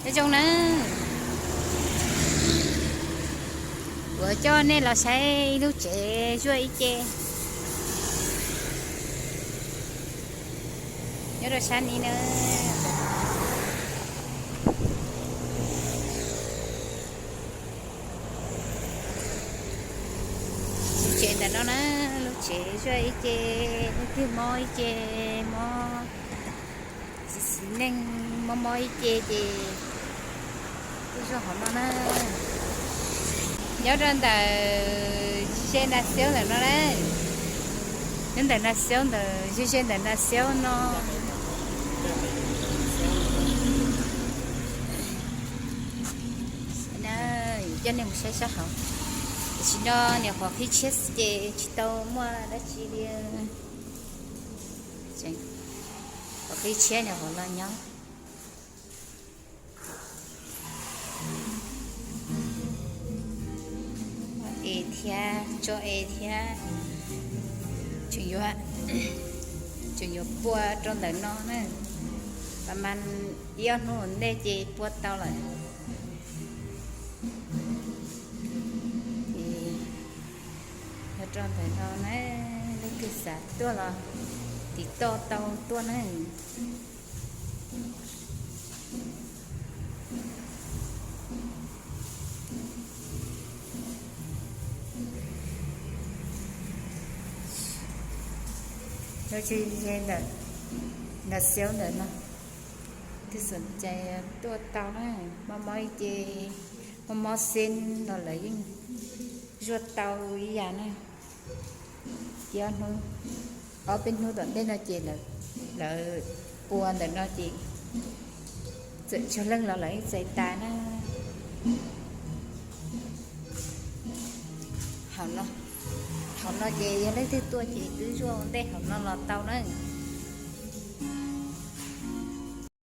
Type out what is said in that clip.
Nyob zoo nawb, kuv coj nej los saib ib lub tsev zuaj ib ce nyob rau sab ni na. Lub tsev ntawm no na, lub tsev zuaj ib ce, leej twg mob ib ce, mob txiv txiv neej, mob mob ib ce ces tuaj zuaj hauv no na. Nyob rau ntawm ze nta xiaub ntawm no na, nyob ntawm nta xiaub ntawm ze ze ntawm nta xiaub no. Coj nej mus saib sab hauv. Tam sim no niam qhuav qhib tshiab ces tsis tau muaj dab tsi li. Qhuav qhib tshiab niam qhuav los nyob. Es thiab tso es thiab, tseem yuav, tseem yuav pua rau ntawm no na. Pas mas ib ob hnub ua ntej ces pua tau lawm. Ces yog rau ntawm no na, leej twg xav tuaj los tiv toj tau tuaj na. Lub tsev ze ntawm nta xiaub ntawm no, twg xom cai tuaj tau na. Mob mob ib ce, mob mob xeb los lawv yeej zuaj tau ib yam na. Ces ob hnub, ob peb hnub tom ntej no ces lawv pua ntawm no ces txawm tsawg leej los lawv yeej txais tas na. Hauv no ces yog leej twg tuaj ces twb zuaj ua ntej hauv no los tau na.